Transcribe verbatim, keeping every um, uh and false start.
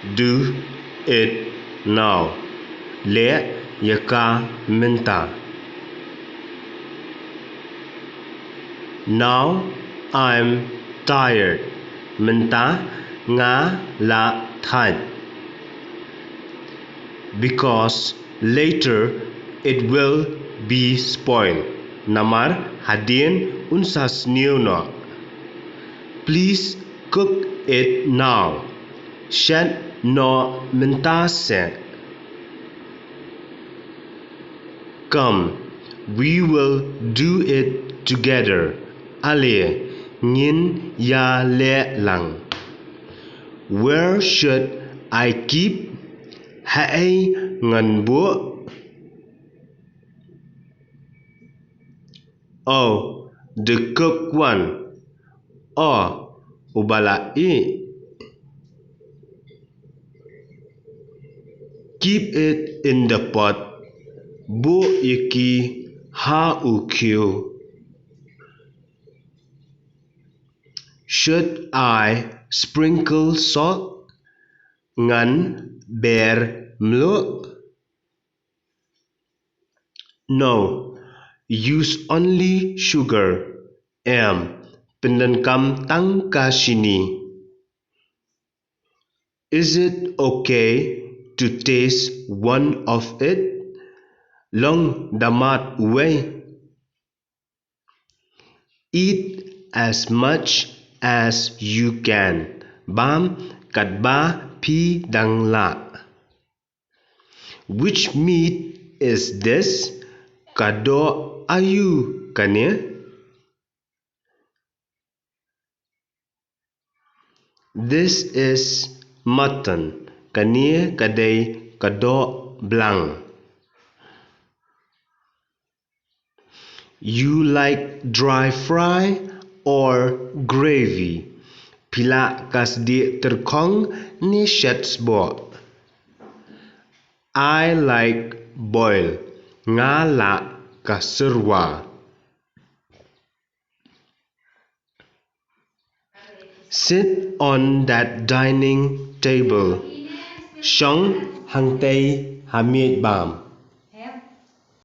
Do it now. Leh ïa ka mynta. Now I'm tired. Mynta nga la thait. Because later it will be spoiled. Namar hadien un sa sniew noh. Please cook it now. Shet noh mynta seh. Come, we will do it together. Ale, ngin ïa leh lang. Where should I keep? Haei ngan buh? Oh, the cooked one. Oh, uba la ih. Keep it in the pot. Buh ïa ki ha u khiew. Should I sprinkle salt? Ngan ber mluh? No, use only sugar. Em, pyndonkam tang ka shini. Is it okay to taste one of it? Long da mad uwei? Eat as much as you can. Bam katba phi dang lah. Which meat is this? Ka doh aïu kane? This is mutton. Kane ka dei ka doh blang. You like dry fry or gravy? Phi lah ka sdieh tyrkhong ne shet sboh? I like boil. Nga lah ka syrwa. Sit on that dining table. Shong hangtei ha miej bam.